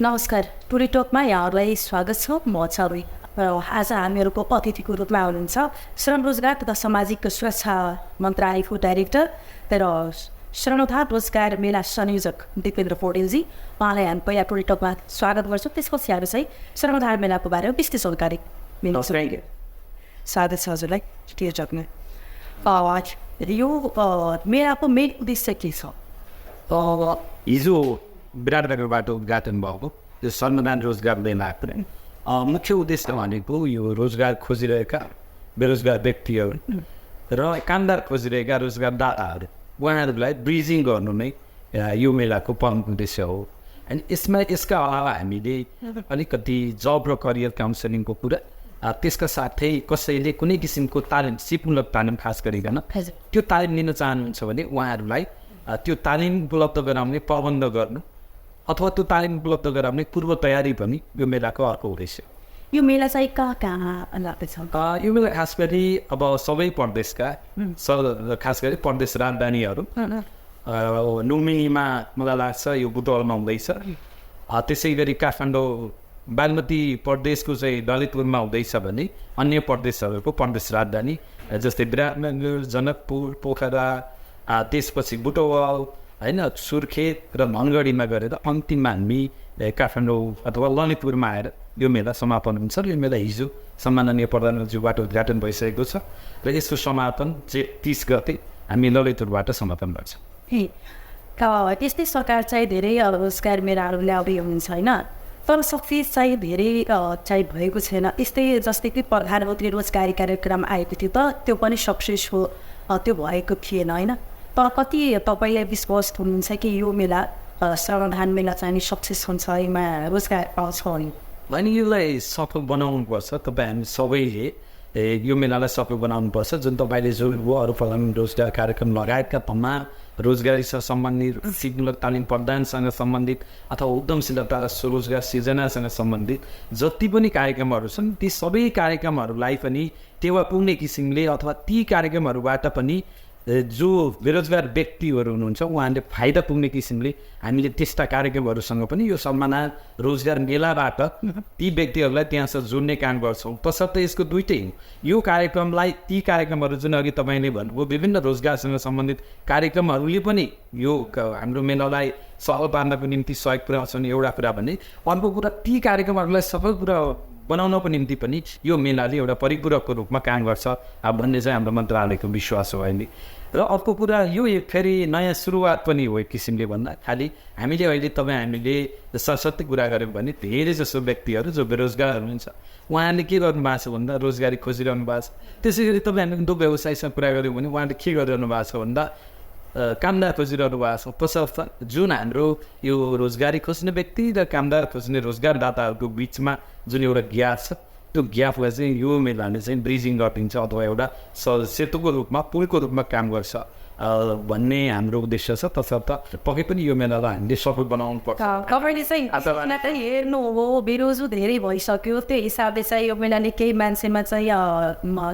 नमस्कार, टुरी टकमा यहाँहरूलाई स्वागत छ। म चारुई। आज हामीहरूको अतिथिको रूपमा हुनुहुन्छ श्रम रोजगार तथा सामाजिक सुरक्षा मन्त्रालयको डाइरेक्टर र श्रमोद्धार रोजगार मेला संयोजक दिपेन्द्र पौडेलजी। उहाँलाई हामी पहिला टुरी टकमा स्वागत गर्छौँ। त्यसपछि हामी चाहिँ श्रमोद्धार मेलाको बारेमा विस्तृत जानकारी स्वागत छ हजुरलाई टुरी टकमा। यो मेलाको मेन उद्देश्य के छ? हिजो विराटनगरबाट उद्घाटन भएको यो श्रमदान रोजगार मेलाको मुख्य उद्देश्य भनेको यो रोजगार खोजिरहेका बेरोजगार व्यक्तिहरू र कामदार खोजिरहेका रोजगारदाताहरू उहाँहरूलाई ब्रिजिङ गर्नु नै यो मेलाको प्रमुख उद्देश्य हो। अनि यसका अलावा हामीले अलिकति जब र करियर काउन्सिलिङको कुरा, त्यसका साथै कसैले कुनै किसिमको तालिम, सिपमूलक तालिम खास गरिकन त्यो तालिम लिन चाहनुहुन्छ भने उहाँहरूलाई त्यो तालिम उपलब्ध गराउने प्रबन्ध गर्नु अथवा त्यो तालिम उपलब्ध गराउने पूर्व तयारी पनि यो मेलाको अर्को उद्देश्य। यो मेला चाहिँ कहाँ लाग्दैछ? यो मेला खास गरी अब सबै प्रदेशका खास गरी प्रदेश राजधानीहरू लुम्बिनीमा मलाई लाग्छ यो बुटवलमा हुँदैछ। त्यसै गरी काठमाडौँ बागमती प्रदेशको चाहिँ ललितपुरमा हुँदैछ भने अन्य प्रदेशहरूको प्रदेश राजधानी जस्तै विराटनगर, जनकपुर, पोखरा, त्यसपछि बुटवल होइन, सुर्खेत र धनगढीमा गरेर अन्तिममा हामी काठमाडौँ अथवा ललितपुरमा आएर यो मेला समापन हुन्छ। र यो मेला हिजो सम्माननीय प्रधानमन्त्रीबाट उद्घाटन भइसकेको छ र यसको समापन 30 गते हामी ललितपुरबाट समापन गर्छौँ। त्यस्तै सरकार चाहिँ धेरै रोजगार मेलाहरू ल्याउँदै हुनुहुन्छ होइन, तर सक्सेस चाहिँ धेरै चाहिँ भएको छैन। यस्तै जस्तै कि प्रधानमन्त्री रोजगारी कार्यक्रम आएको थियो त त्यो पनि सक्सेस हो, त्यो भएको थिएन होइन। तर कति तपाईँले विश्वास हुनुहुन्छ कि यो मेला श्रमदान मेला चाहिँ सक्सेस हुन्छ, यसमा रोजगार पाउँछ अनि यसलाई सफल बनाउनुपर्छ। तपाईँ हामी सबैले यो मेलालाई सफल बनाउनुपर्छ। जुन तपाईँले जो अरू प्रधानमन्त्री रोजगार कार्यक्रम लगायतका तमाम रोजगारीसँग सम्बन्धित, सिपमूलक तालिम प्रदानसँग सम्बन्धित अथवा उद्यमशीलता र स्वरोजगार सिर्जनासँग सम्बन्धित जति पनि कार्यक्रमहरू छन्, ती सबै कार्यक्रमहरूलाई पनि टेवा पुग्ने किसिमले अथवा ती कार्यक्रमहरूबाट पनि जो बेरोजगार व्यक्तिहरू हुनुहुन्छ उहाँले फाइदा पुग्ने किसिमले हामीले त्यस्ता कार्यक्रमहरूसँग पनि यो सम्मानना रोजगार मेलाबाट ती व्यक्तिहरूलाई त्यहाँसँग जोड्ने काम गर्छौँ। तसर्थ यसको दुइटै हो। यो कार्यक्रमलाई ती कार्यक्रमहरू जुन अघि तपाईँले भन्नुभयो विभिन्न रोजगारसँग सम्बन्धित कार्यक्रमहरूले पनि यो हाम्रो मेलालाई सफल पार्नको निम्ति सहयोग पुर्याउँछन् एउटा कुरा भने, अर्को कुरा ती कार्यक्रमहरूलाई सफल बनाउनको निम्ति पनि यो मेलाले एउटा परिपूरकको रूपमा काम गर्छ भन्ने चाहिँ हाम्रो मन्त्रालयको विश्वास हो अहिले। र अर्को कुरा यो फेरि नयाँ सुरुवात पनि हो एक किसिमले भन्दा। खालि हामीले अहिले हामीले सशक्त कुरा गऱ्यौँ भने धेरै जसो व्यक्तिहरू जो बेरोजगार हुनुहुन्छ उहाँले के गर्नुभएको छ भन्दा रोजगारी खोजिरहनु भएको छ। त्यसै गरी तपाईँ हामीले दुध व्यवसायसँग कुरा गऱ्यौँ भने उहाँले के गरिरहनु भएको छ भन्दा कामदार खोजिरहनु भएको छ। तसर्थ जुन हाम्रो यो रोजगारी खोज्ने व्यक्ति र कामदार खोज्ने रोजगारदाताहरूको बिचमा जुन एउटा ग्याप छ, त्यो ग्यापलाई चाहिँ यो मेलाले चाहिँ ब्रिजिङ गरिदिन्छ अथवा एउटा सेतुको रूपमा, पुलको रूपमा काम गर्छ भन्ने हाम्रो उद्देश्य छ। तसर्थ पक्कै पनि यो मेलालाई हामीले सफल बनाउनु पर्छ। तपाईँले चाहिँ हेर्नु हो बेरोजगार धेरै भइसक्यो, त्यो हिसाबले चाहिँ यो मेलाले केही मान्छेमा चाहिँ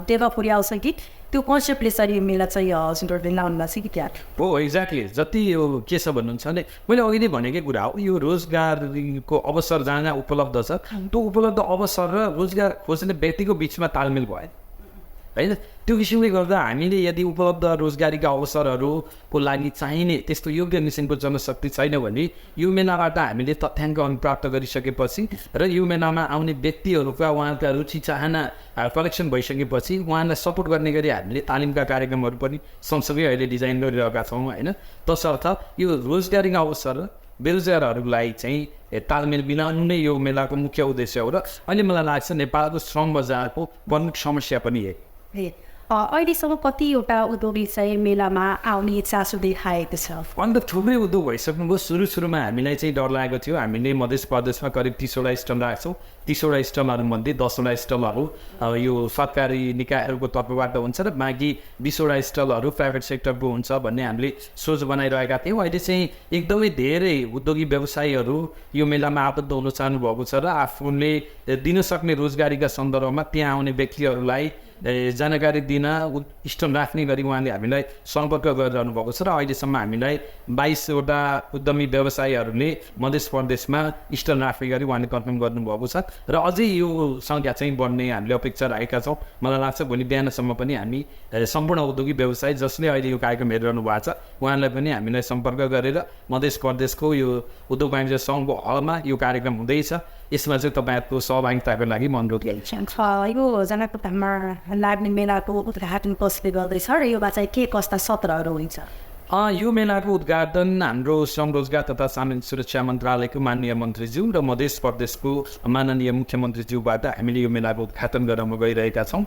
टेवा पुर्याउँछ कि त्यो कन्सेप्टले चाहिँ यो मेला चाहिँ हजुरहरूले लाउनु भएको छ कि क्या हो? एक्ज्याक्टली जति यो के छ भन्नुहुन्छ भने मैले अघि नै भनेकै कुरा हो, यो रोजगारीको अवसर जहाँ उपलब्ध छ त्यो उपलब्ध अवसर र रोजगार खोज्ने व्यक्तिको बिचमा तालमेल भयो होइन। त्यो किसिमले गर्दा हामीले यदि उपलब्ध रोजगारीका अवसरहरूको लागि चाहिने त्यस्तो योग्य किसिमको जनशक्ति छैन भने यो मेलाबाट हामीले तथ्याङ्क प्राप्त गरिसकेपछि र यो मेलामा आउने व्यक्तिहरूका उहाँका रुचि चाहना कलेक्सन भइसकेपछि उहाँलाई सपोर्ट गर्ने गरी हामीले तालिमका कार्यक्रमहरू पनि सँगसँगै अहिले डिजाइन गरिरहेका छौँ होइन। तसर्थ यो रोजगारीका अवसर बेरोजगारहरूलाई चाहिँ तालमेल मिलाउनु नै यो मेलाको मुख्य उद्देश्य हो। र अहिले मलाई लाग्छ नेपालको श्रम बजारको प्रमुख समस्या पनि यही। अहिलेसम्म कतिवटा उद्योगले चाहिँ मेलामा आउने चासो देखाएको छ? अन्त थुप्रै उद्योग भइसक्नुभयो। सुरुमा हामीलाई चाहिँ डर लागेको थियो। हामीले मध्य प्रदेशमा करिब 30वटा स्टल राख्छौँ। 30वटा स्टलहरूमध्ये 10वटा स्टलहरू यो सरकारी निकायहरूको तर्फबाट हुन्छ र बाँकी 20वटा स्टलहरू प्राइभेट सेक्टरको हुन्छ भन्ने हामीले सोच बनाइरहेका थियौँ। अहिले चाहिँ एकदमै धेरै उद्योगी व्यवसायीहरू यो मेलामा आबद्ध हुन चाहनुभएको छ र आफूले दिन सक्ने रोजगारीका सन्दर्भमा त्यहाँ आउने व्यक्तिहरूलाई जानकारी दिन स्टल राख्ने गरी उहाँले हामीलाई सम्पर्क गरिरहनु भएको छ र अहिलेसम्म हामीलाई 22वटा उद्यमी व्यवसायीहरूले मध्य प्रदेशमा स्टल राख्ने गरी उहाँले कन्फर्म गर्नुभएको छ र अझै यो सङ्ख्या चाहिँ बढ्ने हामीले अपेक्षा राखेका छौँ। मलाई लाग्छ भोलि बिहानसम्म पनि हामी सम्पूर्ण औद्योगिक व्यवसाय जसले अहिले यो कार्यक्रम हेरिरहनु भएको छ उहाँलाई पनि हामीलाई सम्पर्क गरेर मध्य प्रदेशको यो उद्योग वाणिज्य सङ्घको हलमा यो कार्यक्रम हुँदैछ, यसमा चाहिँ तपाईँहरूको सहभागिताको लागि म अनुरोध गर्छु। यो जनकपुरमा लाग्ने मेलाको उद्घाटन कसले गर्दैछ र योमा चाहिँ के कस्ता सत्रहरू हुन्छ? यो मेलाको उद्घाटन हाम्रो श्रम रोजगार तथा सामाजिक सुरक्षा मन्त्रालयको माननीय मन्त्रीज्यू र मध्य प्रदेशको माननीय मुख्यमन्त्रीज्यूबाट हामीले यो मेलाको उद्घाटन गर्न गइरहेका छौँ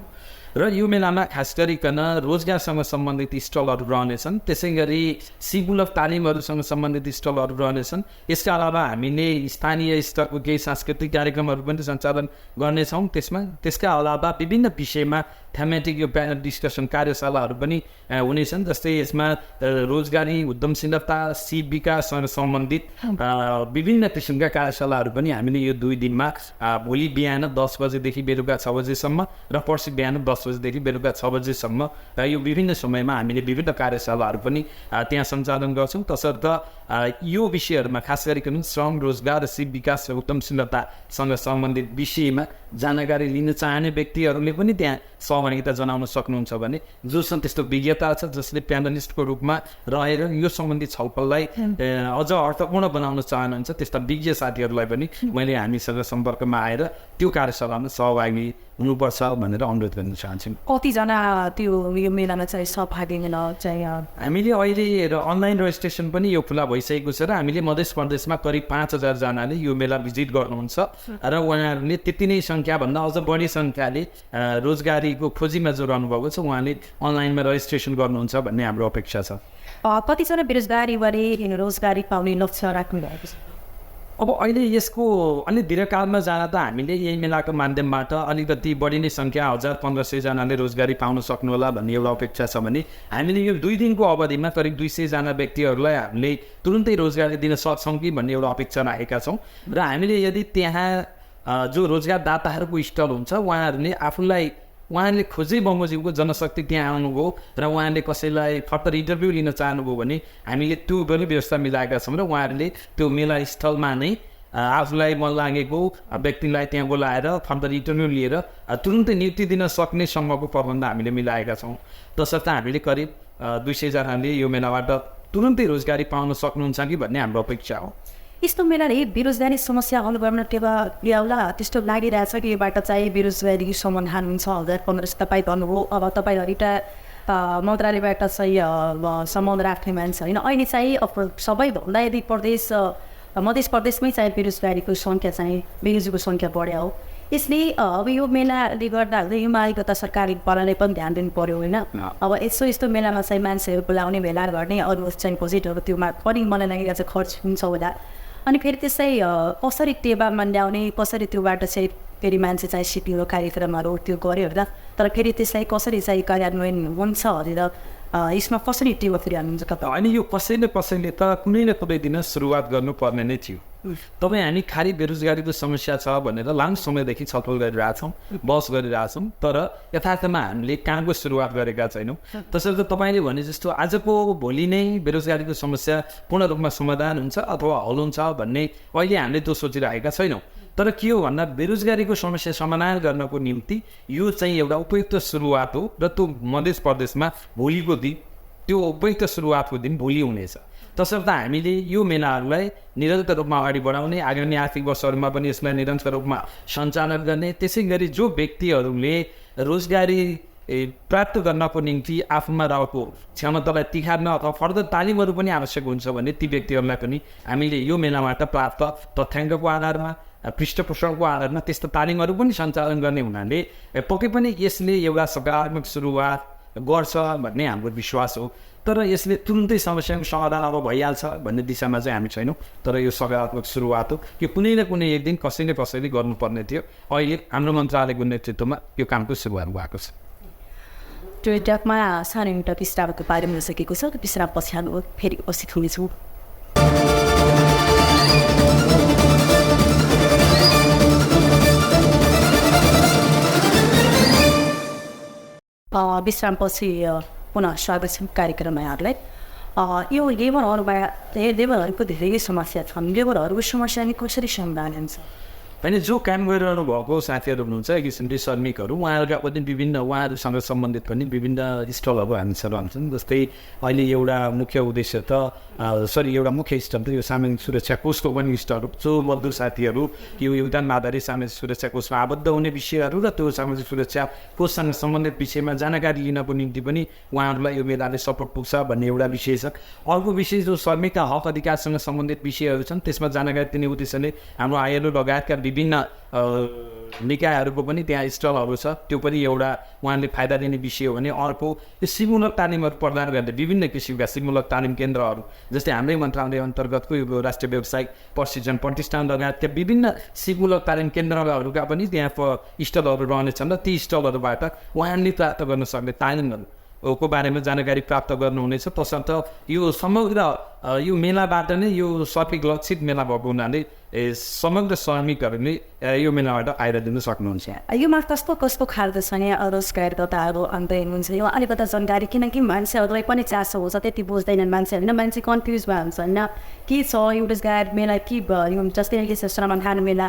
र यो मेलामा खास गरिकन रोजगारसँग सम्बन्धित स्टलहरू रहनेछन्, त्यसै गरी सिपमूलक तालिमहरूसँग सम्बन्धित स्टलहरू रहनेछन्। यसका अलावा हामीले स्थानीय स्तरको केही सांस्कृतिक कार्यक्रमहरू पनि सञ्चालन गर्नेछौँ। त्यसका अलावा विभिन्न विषयमा थेमेटिक यो प्यानल डिस्कसन कार्यशालाहरू पनि हुनेछन्, जस्तै यसमा रोजगारी, उद्यमशीलता, सिप विकाससँग सम्बन्धित विभिन्न किसिमका कार्यशालाहरू पनि हामीले यो 2 दिनमा भोलि बिहान 10 बजेदेखि बेलुका 6 बजेसम्म र पर्सि बिहान 10 बजेदेखि बेलुका 6 बजेसम्म यो विभिन्न समयमा हामीले विभिन्न कार्यशालाहरू पनि त्यहाँ सञ्चालन गर्छौँ। तसर्थ यो विषयहरूमा खास गरिकन श्रम रोजगार र सिप विकास र उद्यमशीलतासँग सम्बन्धित विषयमा जानकारी लिन चाहने व्यक्तिहरूले पनि त्यहाँ सहभागिता जनाउन सक्नुहुन्छ भने जोसँग त्यस्तो विज्ञता छ, जसले प्यानलिस्टको रूपमा रहेर यो सम्बन्धी छलफललाई अझ अर्थपूर्ण बनाउन चाहनुहुन्छ, त्यस्ता विज्ञ साथीहरूलाई पनि मैले हामीसँग सम्पर्कमा आएर त्यो कार्यशालामा सहभागी हुनुपर्छ भनेर अनुरोध गर्न चाहन्छु। कतिजना त्यो यो मेलामा चाहिँ सहभागी हुन चाहिँ हामीले अहिले अनलाइन रेजिस्ट्रेसन पनि यो खुला भइसकेको छ र हामीले मध्य प्रदेशमा करिब 5000 जनाले यो मेला भिजिट गर्नुहुन्छ र उहाँहरूले त्यति नै सङ्ख्याभन्दा अझ बढी सङ्ख्याले रोजगारीको खोजीमा जो रहनुभएको छ उहाँले अनलाइनमा रेजिस्ट्रेसन गर्नुहुन्छ भन्ने हाम्रो अपेक्षा छ। कतिजना बेरोजगारीबारे रोजगारी पाउने लक्ष्य राख्नु भएको छ? अब अहिले यसको अलि दीर्घकालमा जाँदा त हामीले यही मेलाको माध्यमबाट अलिकति बढी नै सङ्ख्या 1500 जनाले रोजगारी पाउन सक्नु होला भन्ने एउटा अपेक्षा छ भने हामीले यो 2 दिनको अवधिमा करिब 200 जना व्यक्तिहरूलाई हामीले तुरुन्तै रोजगारी दिन सक्छौँ कि भन्ने एउटा अपेक्षा राखेका छौँ र हामीले यदि त्यहाँ जो रोजगारदाताहरूको स्टल हुन्छ उहाँले खोजे बमोजिमको जनशक्ति त्यहाँ आउनुभयो र उहाँले कसैलाई फर्दर इन्टरभ्यू लिन चाहनुभयो भने हामीले त्यो पनि व्यवस्था मिलाएका छौँ र उहाँहरूले त्यो मेला स्थलमा नै आफूलाई मन लागेको व्यक्तिलाई त्यहाँ बोलाएर फर्दर इन्टरभ्यू लिएर तुरुन्तै नियुक्ति दिन सक्ने सम्मको प्रबन्ध हामीले मिलाएका छौँ। तसर्थ हामीले करिब 200 जनाले यो मेलाबाट तुरुन्तै रोजगारी पाउन सक्नुहुन्छ कि भन्ने हाम्रो अपेक्षा हो। यस्तो मेलाले बेरोजगारी समस्या हल गर्न ल्याउला त्यस्तो लागिरहेछ कि योबाट चाहिँ बेरोजगारी समाधान हुन्छ 2015 तपाईँ भन्नुभयो। अब तपाईँ एउटा मन्त्रालयबाट चाहिँ सम्बन्ध राख्ने मान्छे होइन, अहिले चाहिँ सबैभन्दा यदि मध्य प्रदेशमै चाहिँ बेरोजगारीको सङ्ख्या चाहिँ बेरोजगारीको सङ्ख्या बढ्यो हो। यसले अब यो मेलाले गर्दा योमा अलिकता सरकारी पालनले पनि ध्यान दिनु पऱ्यो होइन। अब यस्तो मेलामा चाहिँ मान्छेहरू बोलाउने भेला गर्ने अरू चाहिँ प्रोजेक्टहरू त्योमा पनि मलाई लागेको चाहिँ खर्च हुन्छ होला। अनि फेरि त्यसै कसरी टेबामा ल्याउने, कसरी त्योबाट चाहिँ फेरि मान्छे चाहिँ सिपिओ कार्यक्रमहरू त्यो गऱ्यो होला, तर फेरि त्यसलाई कसरी चाहिँ कार्यान्वयन हुन्छ भनेर यसमा कसरी टेबा फेरि हाल्नुहुन्छ? होइन, यो कसैले त कुनै न कुनै दिन सुरुवात गर्नुपर्ने नै थियो। तपाईँ हामी खालि बेरोजगारीको समस्या छ भनेर लामो समयदेखि छलफल गरिरहेछौँ, बहस गरिरहेछौँ, तर यथार्थमा हामीले कामको सुरुवात गरेका छैनौँ। त्यसर्थ तपाईँले भने जस्तो आजको भोलि नै बेरोजगारीको समस्या पूर्ण रूपमा समाधान हुन्छ अथवा हल हुन्छ भन्ने अहिले हामीले त्यो सोचिरहेका छैनौँ। तर के हो भन्दा बेरोजगारीको समस्या समाधान गर्नको निम्ति यो चाहिँ एउटा उपयुक्त सुरुवात हो र त्यो मध्य प्रदेशमा भोलिको दिन त्यो उपयुक्त सुरुवातको दिन भोलि हुनेछ। तसर्थ हामीले यो मेलाहरूलाई निरन्तर रूपमा अगाडि बढाउने, आगामी आर्थिक वर्षहरूमा पनि यसलाई निरन्तर रूपमा सञ्चालन गर्ने, त्यसै गरी जो व्यक्तिहरूले रोजगारी प्राप्त गर्नको निम्ति आफूमा रहेको क्षमतालाई तिखार्न अथवा फर्दर तालिमहरू पनि आवश्यक हुन्छ भने ती व्यक्तिहरूलाई पनि हामीले यो मेलाबाट प्राप्त तथ्याङ्कको आधारमा, पृष्ठपोषणको आधारमा त्यस्तो तालिमहरू पनि सञ्चालन गर्ने हुनाले पक्कै पनि यसले एउटा सकारात्मक सुरुवात गर्छ भन्ने हाम्रो विश्वास हो। तर यसले तुरुन्तै समस्याको समाधान अब भइहाल्छ भन्ने दिशामा चाहिँ हामी छैनौँ, तर यो सकारात्मक सुरुवात हो। यो कुनै न कुनै एक दिन कसैले गर्नुपर्ने थियो। अहिले हाम्रो मन्त्रालयको नेतृत्वमा यो कामको सुरुवात भएको छ। ट्विटरमा सानो एउटा विश्रामको बारेमा सकेको छ, विश्राम पछि हामी फेरि उपस्थित हुनेछौँ। विश्रामपछि पुनः स्वागत छ कार्यक्रममा यहाँहरूलाई। यो लेबरहरूमा लेबरहरूको धेरै समस्या छन्। लेबरहरूको समस्या नि कसरी समाधान हुन्छ? होइन, जो काम गरिरहनु भएको साथीहरू हुनुहुन्छ एक किसिमले श्रमिकहरू, उहाँहरूका पनि विभिन्न उहाँहरूसँग सम्बन्धित पनि विभिन्न स्टलहरू हामीसँग रहन्छन्। जस्तै अहिले एउटा मुख्य उद्देश्य त एउटा मुख्य स्टल त यो सामाजिक सुरक्षा कोषको पनि स्टल हो। जो मजदुर साथीहरू यो योगदान आधारित सामाजिक सुरक्षा कोषमा आबद्ध हुने विषयहरू र त्यो सामाजिक सुरक्षा कोषसँग सम्बन्धित विषयमा जानकारी लिनको निम्ति पनि उहाँहरूलाई यो मेलाले सपोर्ट पुग्छ भन्ने एउटा विषय छ। अर्को विषय जो श्रमिकका हक अधिकारसँग सम्बन्धित विषयहरू छन् त्यसमा जानकारी दिने उद्देश्यले हाम्रो ILO लगायतका विभिन्न निकायहरूको पनि त्यहाँ स्टलहरू छ। त्यो पनि एउटा उहाँले फाइदा दिने विषय हो भने अर्को यो सिपमूलक तालिमहरू प्रदान गर्ने विभिन्न किसिमका सिपमूलक तालिम केन्द्रहरू, जस्तै हाम्रै मन्त्रालय अन्तर्गतको यो राष्ट्रिय व्यावसायिक प्रशिक्षण प्रतिष्ठान लगायतका विभिन्न सिपमूलक तालिम केन्द्रहरूका पनि त्यहाँ स्टलहरू रहनेछन् र ती स्टलहरूबाट उहाँले प्राप्त गर्न सक्ने तालिमहरूको बारेमा जानकारी प्राप्त गर्नुहुनेछ। तसर्थ यो समग्र यो मेलाबाट नै यो श्रमिक लक्षित मेला भएको हुनाले समग्र श्रमिकहरूले यो मेलाबाट आएर दिन सक्नुहुन्छ। योमा कस्तो कस्तो खालको छ यहाँ रोजगारदाताहरू अन्त हेर्नुहुन्छ यो अलिकता जानकारी, किनकि मान्छेहरूलाई पनि चासो हुन्छ, त्यति बुझ्दैनन् मान्छे होइन, मान्छे कन्फ्युज भयो हुन्छ होइन के छ यो रोजगार मेला के भयो, जस्तै के छ श्रमण खानु मेला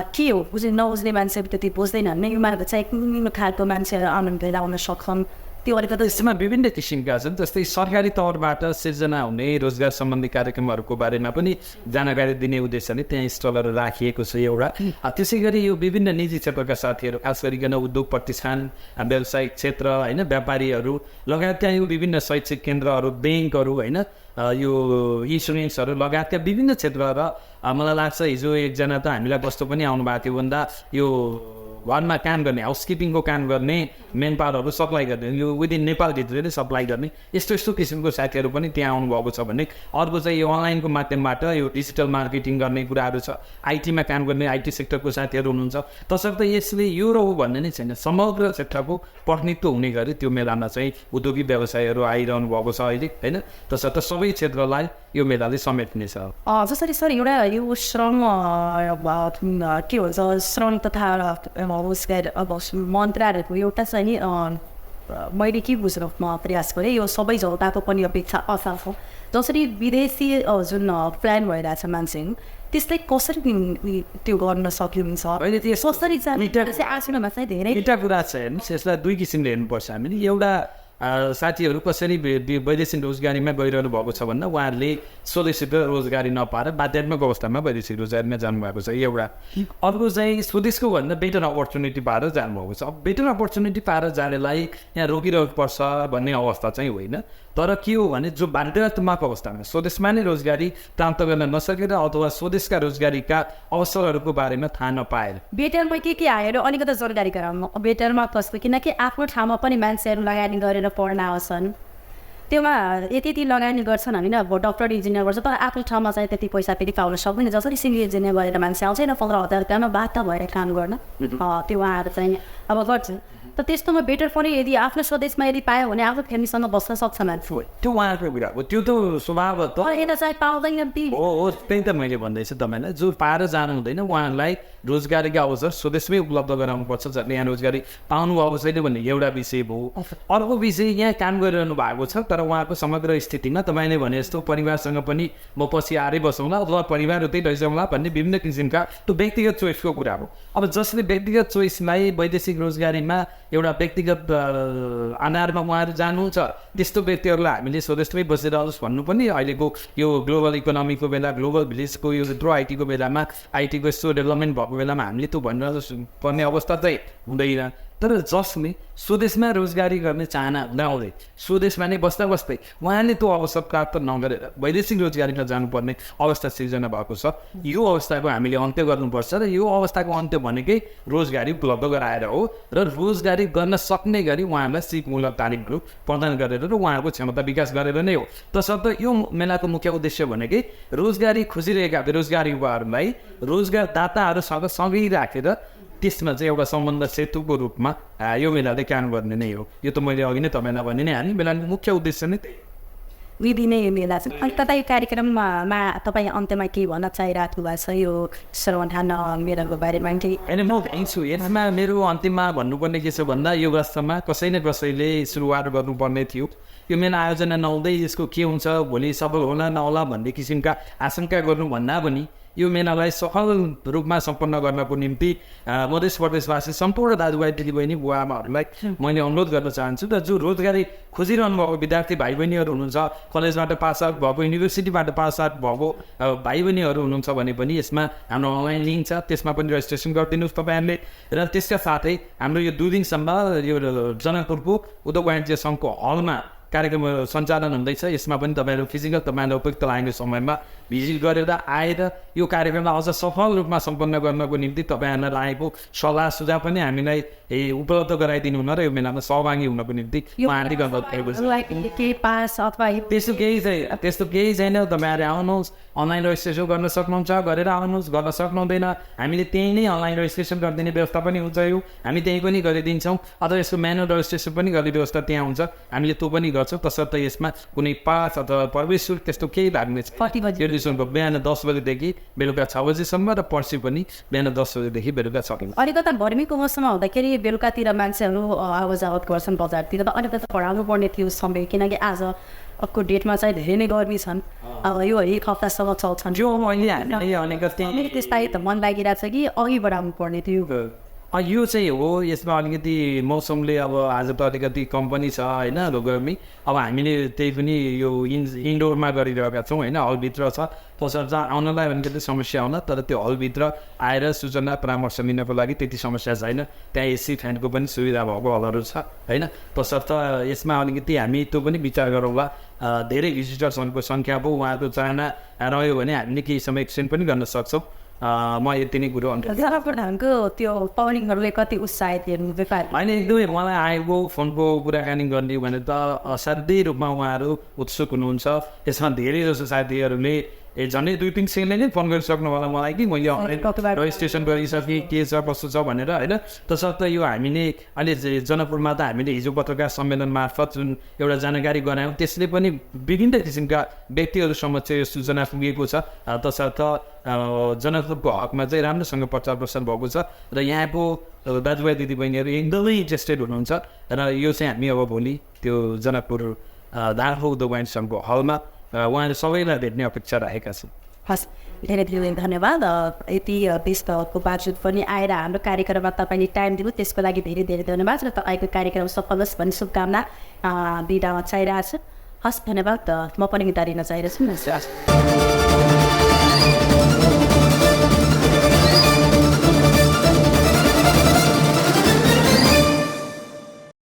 के हो नबुझ्ने मान्छेहरू त्यति बुझ्दैनन्। योमा चाहिँ कुन खालको मान्छेहरू आउनु भेला आउन सक्छन् त्यो अलिकति यसमा विभिन्न किसिमका छन्। जस्तै सरकारी तौरबाट सिर्जना हुने रोजगार सम्बन्धी कार्यक्रमहरूको बारेमा पनि जानकारी दिने उद्देश्यले त्यहाँ स्टलहरू राखिएको छ एउटा। त्यसै गरी यो विभिन्न निजी क्षेत्रका साथीहरू खास गरिकन उद्योग प्रतिष्ठान, व्यावसायिक क्षेत्र होइन, व्यापारीहरू लगायतका यो विभिन्न शैक्षिक केन्द्रहरू, ब्याङ्कहरू होइन, यो इन्सुरेन्सहरू लगायतका विभिन्न क्षेत्र र मलाई लाग्छ हिजो एकजना त हामीलाई कस्तो पनि आउनुभएको थियो भन्दा यो घरमा काम गर्ने हाउसकिपिङको काम गर्ने मेन पावरहरू सप्लाई गर्ने यो विदिन नेपालभित्र नै सप्लाई गर्ने यस्तो किसिमको साथीहरू पनि त्यहाँ आउनुभएको छ भने अर्को चाहिँ यो अनलाइनको माध्यमबाट यो डिजिटल मार्केटिङ गर्ने कुराहरू छ। आइटीमा काम गर्ने IT सेक्टरको साथीहरू हुनुहुन्छ। तसर्थ यसले यो रह्यो भन्ने नै छैन, समग्र क्षेत्रको प्रतिनिधित्व हुने गरी त्यो मेलामा चाहिँ उद्योगिक व्यवसायहरू आइरहनु भएको छ अहिले होइन। तसर्थ सबै क्षेत्रलाई यो मेलाले समेट्नेछ। जसरी सर एउटा यो श्रम के भन्छ श्रम तथा रोजगार मन्त्रालयको एउटा चाहिँ नि मैले के बुझ्न प्रयास गरेँ यो सबै जग्गाको पनि अपेक्षा असार हो। जसरी विदेशी जुन प्लान भइरहेछ मान्छे त्यसलाई कसरी त्यो गर्न सकिन्छ अहिले त्यो कसरी आश्रममा चाहिँ धेरै कुरा छ हेर्नुहोस्। यसलाई दुई किसिमले हेर्नुपर्छ हामीले। एउटा साथीहरू कसरी वैदेशिक रोजगारीमा गइरहनु भएको छ भन्दा उहाँहरूले स्वदेशी रोजगारी नपाएर बाध्यात्मक अवस्थामा वैदेशिक रोजगारीमा जानुभएको छ एउटा। अर्को चाहिँ स्वदेशको भन्दा बेटर अपर्च्युनिटी पाएर जानुभएको छ। अब बेटर अपर्च्युनिटी पाएर जानेलाई यहाँ रोकिरहेको पर्छ भन्ने अवस्था चाहिँ होइन, तर के हो भने जो बाध्यात्मक अवस्थामा स्वदेशमा नै रोजगारी प्राप्त गर्न नसकेर अथवा स्वदेशका रोजगारीका अवसरहरूको बारेमा थाहा नपाएर बेटरमा के आयो अलिकति जानकारी गराउनु। बेटरमा कस्तो, किनकि आफ्नो ठाउँमा पनि मान्छेहरू लगानी गरेर पढ्न आउँछन्, त्योमा यति लगानी गर्छन् होइन, अब डक्टर इन्जिनियर गर्छ तर आफ्नो ठाउँमा चाहिँ त्यति पैसा फेरि पाउन सक्दैन। जसरी सिभिल इन्जिनियर गरेर मान्छे आउँछ न 15,000 रुपियाँमा बाध्य भएर काम गर्न, त्यो उहाँहरू चाहिँ अब गर्छ। त त्यस्तोमा बेटर पनि यदि आफ्नो स्वदेशमा यदि पायो भने आफ्नो फ्यामिलीसँग बस्न सक्छ मान्छे। त्यो उहाँहरूको कुरा हो, त्यो त स्वभाव यता चाहिँ पाउँदैन हो। त्यही त मैले भन्दैछु तपाईँलाई, जो पाएर जानु हुँदैन उहाँहरूलाई रोजगारीका अवसर स्वदेशमै उपलब्ध गराउनुपर्छ। यहाँ रोजगारी पाउनुभएको छैन भन्ने एउटा विषय भयो। अर्को विषय यहाँ काम गरिरहनु भएको छ तर उहाँको समग्र स्थितिमा तपाईँले भने जस्तो परिवारसँग पनि म पछि आएरै बसौँला अथवा परिवार उतै लैजाउँला भन्ने विभिन्न किसिमका त्यो व्यक्तिगत चोइसको कुरा हो। अब जसले व्यक्तिगत चोइसलाई वैदेशिक रोजगारीमा एउटा व्यक्तिगत आधारमा उहाँहरू जानुहुन्छ त्यस्तो व्यक्तिहरूलाई हामीले स्वदेशमै बसेर आओस् भन्नु पनि अहिलेको यो ग्लोबल इकोनोमीको बेला, ग्लोबल भिलेजको यो थ्रो आइटीको बेलामा, आइटीको यस्तो डेभलपमेन्ट भएको बेलामा हामीले त्यो भन्नु पर्ने अवस्था चाहिँ हुँदैन। तर जसले स्वदेशमा रोजगारी गर्ने चाहना नहुँदै स्वदेशमा नै बस्दै उहाँले त्यो अवसर प्राप्त नगरेर वैदेशिक रोजगारीमा जानुपर्ने अवस्था सिर्जना भएको छ। यो अवस्थाको हामीले अन्त्य गर्नुपर्छ र यो अवस्थाको अन्त्य भनेकै रोजगारी उपलब्ध गराएर हो र रोजगारी गर्न सक्ने गरी उहाँहरूलाई सिपमूलक तालिमहरू प्रदान गरेर र उहाँहरूको क्षमता विकास गरेर नै हो। तसर्थ यो मेलाको मुख्य उद्देश्य भनेकै रोजगारी खोजिरहेका बेरोजगार युवाहरूलाई रोजगारदाताहरूसँग सँगै राखेर त्यसमा चाहिँ एउटा सम्बन्ध सेतुको रूपमा यो मेलाले काम गर्ने नै हो। यो त मैले अघि नै तपाईँलाई भने नै हालेँ, मेलाको मुख्य उद्देश्य नै त्यही। विधि नै यो मेला छ। अनि कता यो कार्यक्रममा तपाईँ अन्त्यमा के भन्न चाहिरहेको भएको छ यो श्रवणठान मेलाको बारेमा केही? होइन म भन्छु यसमा मेरो अन्तिममा भन्नुपर्ने के छ भन्दा यो वर्षमा कसै न कसैले सुरुवात गर्नुपर्ने थियो। यो मेला आयोजना नहुँदै यसको के हुन्छ भोलि सफल होला नहोला भन्ने किसिमका आशंका गर्नुभन्दा पनि यो मेलालाई सफल रूपमा सम्पन्न गर्नको निम्ति मधेस प्रदेशवासी सम्पूर्ण दाजुभाइ दिदीबहिनी बुवा आमाहरूलाई मैले अनुरोध गर्न चाहन्छु र जो रोजगारी खोजिरहनु भएको विद्यार्थी भाइ बहिनीहरू हुनुहुन्छ, कलेजबाट पास आउट भएको, युनिभर्सिटीबाट पास आउट भएको भाइ बहिनीहरू हुनुहुन्छ भने पनि यसमा हाम्रो अनलाइन लिङ्क छ, त्यसमा पनि रेजिस्ट्रेसन गरिदिनुहोस् तपाईँहरूले। र त्यसका साथै हाम्रो यो 2 दिनसम्म यो जनकपुरको उद्योग वाणिज्य सङ्घको हलमा कार्यक्रम सञ्चालन हुँदैछ। यसमा पनि तपाईँहरू फिजिकल तपाईँलाई उपयुक्त लाग्ने समयमा भिजिट गरेर आएर यो कार्यक्रमलाई अझ सफल रूपमा सम्पन्न गर्नको निम्ति तपाईँहरूलाई लागेको सल्लाह सुझाव पनि हामीलाई उपलब्ध गराइदिनु हुन र यो मेलामा सहभागी हुनको निम्ति म हार्दिक अनुरोध गर्छु। त्यस्तो केही छैन। तपाईँहरू आउनुहोस्, अनलाइन रेजिस्ट्रेसन गर्न सक्नुहुन्छ, गरेर आउनुहोस्, गर्न सक्नुहुँदैन हामीले त्यही नै अनलाइन रेजिस्ट्रेसन गरिदिने व्यवस्था पनि हुन्छ। यो हामी त्यही पनि गरिदिन्छौँ, अथवा यसको म्यानुअल रेजिस्ट्रेसन पनि गर्ने व्यवस्था त्यहाँ हुन्छ, हामीले त्यो पनि गर्छौँ। तसर्थ यसमा कुनै पास अथवा प्रवेश शुल्क त्यस्तो केही लाग्ने छैन। बिहान 10 बजेदेखि बेलुका 6 बजीसम्म र पर्सि पनि बिहान 10 बजेदेखि बेलुका 6 बजी। अलिकता गर्मीको मौसममा हुँदाखेरि बेलुकातिर मान्छेहरू आवत जावत गर्छन् बजारतिर, त अलिकता पढाउनु पर्ने थियो समय, किनकि आजको डेटमा चाहिँ धेरै नै गर्मी छन्। अब यो 1 हप्तासम्म चल्छन् जो मैले त्यस्तै त मन लागिरहेको छ कि अघि बढाउनु पर्ने थियो। यो चाहिँ हो, यसमा अलिकति मौसमले अब आज त अलिकति कम पनि छ होइन गर्मी। अब हामीले त्यही पनि यो इन्डोरमा गरिरहेका छौँ होइन, हलभित्र छ। तसर्थ आउनलाई अलिकति समस्या आउन, तर त्यो हलभित्र आएर सूचना परामर्श लिनको लागि त्यति समस्या छैन। त्यहाँ एसी फ्यानको पनि सुविधा भएको हलहरू छ होइन। तसर्थ यसमा अलिकति हामी त्यो पनि विचार गरौँला। धेरै भिजिटर्सहरूको सङ्ख्या भयो, उहाँको चाहना रह्यो भने हामीले केही समय एक्सटेन्ड पनि गर्न सक्छौँ। म यति नै कुरो जनकपुरधामको त्यो पौडिङहरूले कति उत्साहित हेर्नु होइन, एकदमै मलाई आएको फोनको कुराकानी गर्ने भने त असाध्यै रूपमा उहाँहरू उत्सुक हुनुहुन्छ। यसमा धेरै जसो साथीहरूले झन्डै 2-3 सेकेन्डले नै फोन गरिसक्नु होला मलाई कि मैले अनलाइन रेजिस्ट्रेसन गरिसकेँ के छ कस्तो छ भनेर होइन। तसर्थ यो हामीले अहिले जनकपुरमा त हामीले हिजो पत्रकार सम्मेलन मार्फत जुन एउटा जानकारी गरायौँ, त्यसले पनि विभिन्न किसिमका व्यक्तिहरूसम्म चाहिँ यो सूचना पुगेको छ। तसर्थ जनकपुरको हकमा चाहिँ राम्रोसँग प्रचार प्रसार भएको छ र यहाँको दाजुभाइ दिदीबहिनीहरू एकदमै इन्ट्रेस्टेड हुनुहुन्छ। र यो चाहिँ हामी अब भोलि त्यो जनकपुर दार्फो उद्योग वाणिज्य सङ्घको हलमा उहाँले सबैलाई भेट्ने अपेक्षा राखेका छन्। हस्, धेरै धेरै धन्यवाद। यति व्यस्तको बावजुद पनि आएर हाम्रो कार्यक्रममा तपाईँले टाइम दिनु त्यसको लागि धेरै धेरै धन्यवाद र तपाईँको कार्यक्रम सफल होस् भन्ने शुभकामना बिदामा चाहिरहेको छु। हस्, धन्यवाद। म पनि बिदा दिन चाहिरहेको छु।